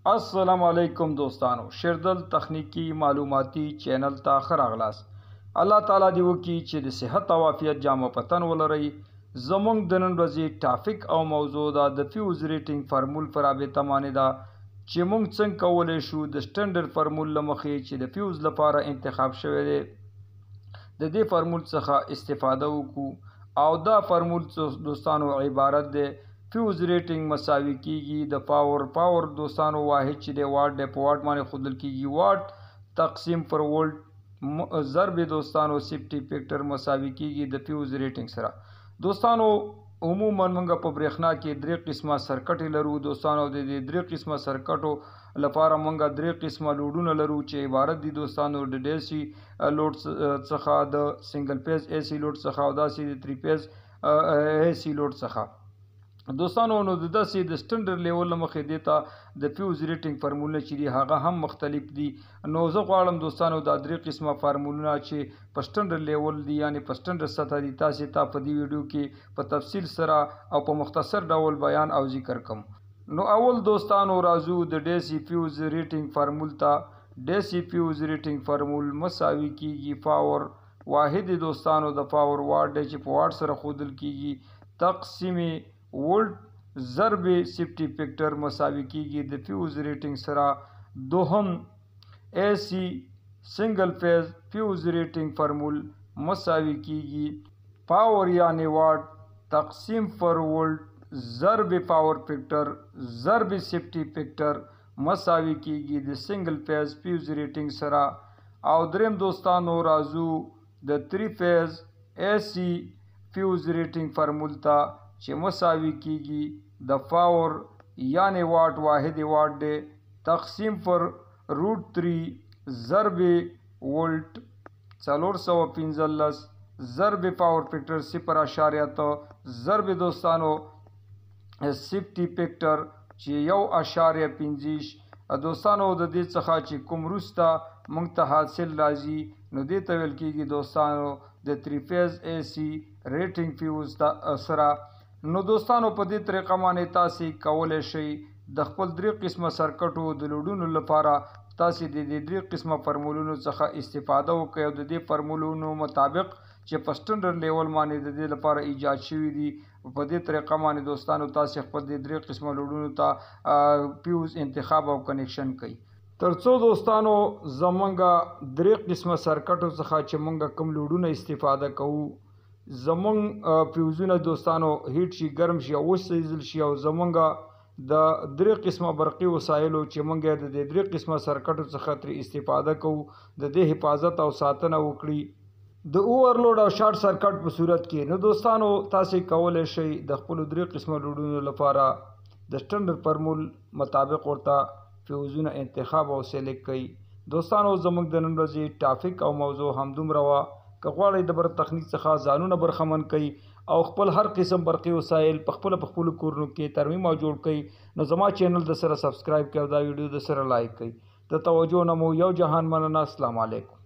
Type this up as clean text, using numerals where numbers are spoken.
السلام علیکم دوستانو، شیردل تخنیکی معلوماتي چینل ته ښه راغلاست. الله تعالی دې وکړي چې د صحت او عافیت جامه په تن ولرئ. زموږ د نن ورځې topic او موضوع ده د fuse rating formule په رابطه باندې ده چې موږ څنګه کولی شو د سټنډرډ فارمول له مخې چې د فیوز لپاره انتخاب شوی دی د دې فارمول څخه استفاده وکړو. او دا فارمول دوستانو عبارت دی fuse rating مساوي کیږي د power دوستانو واحد چې دی واټ دی، په واټ باندې ښودل کیږي، واټ تقسیم پر ولټ ضرب دوستانو safety factor مساوي کیږي د fuse rating سره. دوستانو عموما موږ په برېښنا کې درې قسمه سرکټې لرو. دوستانو د دې درې قسمه سرکټو لپاره موږ درې قسمه لوډونه لرو چې عبارت دي دوستانو د DC load څخه، د single phase AC load څخه او داسې د three phase AC load څخه. دوستانو نو د داسې د سټنډرډ لیول له مخې دې ته د fuse rating فارمولونه چې دي هغه هم مختلف دي. نو زه غواړم دوستانو دا درې قسمه فارمولونه چې په سټنډرډ لیول دي، یعنی په سټنډرډ سطح دي، تاسې ته په دې ویډیو کې په تفصیل سره او په مختصر ډول بیان او ذکر کوم. نو اول دوستانو راځو د DC fuse rating formule ته. DC fuse rating formule مساوي کیږي power واحد دوستانو د power واټ دی چې په واټ سره ښودل کیږي تقسیم ولټ ضرب safety factor مساوي کیږي د fuse rating سره. دوهم AC single phase fuse rating formule مساوي کیږي power یعنی واټ تقسیم پر ولټ ضرب power factor ضرب safety factor مساوي کیږي د single phase fuse rating سره. او دریم دوستانو راځو د three phase AC fuse rating formule ته چې مساوي کیږي د power یعنی واټ واحد واټ دی تقسیم پر root 3 ضرب ولټ 415 ضرب power factor 0.8 ضرب دوستانو safety factor چې 1.25. دوستانو د دې څخه چې کوم وروسته موږ ته حاصل راځي نو دې ته ویل کیږي دوستانو د three phase AC rating fuse سره. نو دوستانو په دې طریقه باندې تاسې کولی شئ د خپل درې قسمه سرکټو د لوډونو لپاره تاسې د دې درې قسمه فارمولونو څخه استفاده وکړئ او د دې فارمولونو مطابق چې په سټنډرډ لیول باندې د دې لپاره ایجاد شوي دي په دې طریقه باندې دوستانو تاسې خپل دې درې قسمه لوډونو ته فیوز انتخاب او connection کوئ. ترڅو دوستانو زمونږ درې قسمه سرکټو څخه چې مونږ کوم لوډونه استفاده کوو زمونږ فیوزونه دوستانو heat شي، ګرم شي او وسیزل شي او زمونږ د درې قسمه برقي وسایلو چې مونږ د دې درې قسمه سرکټو څخه ترې استفاده کوو د دې حفاظت او ساتنه وکړي د overload او short circuit په صورت کې. نو دوستانو تاسې کولی شئ د خپلو درې قسمه لوډونو لپاره د سټنډرډ فارمول مطابق ورته فیوزونه انتخاب او select کړئ. دوستانو زموږ د نن ورځې topic او موضوع همدومره وه. که غواړئ د برق تخنیک څخه ځانونه برخمن کړئ او خپل هر قسم برقي وسایل په خپله په خپلو کورونو کې ترمیم او جوړ کړئ نو زما چینل د سره subscribe کړئ او دا ویډیو د سره like کړئ. د توجه نه مو یو جهان مننه. السلام علیکم.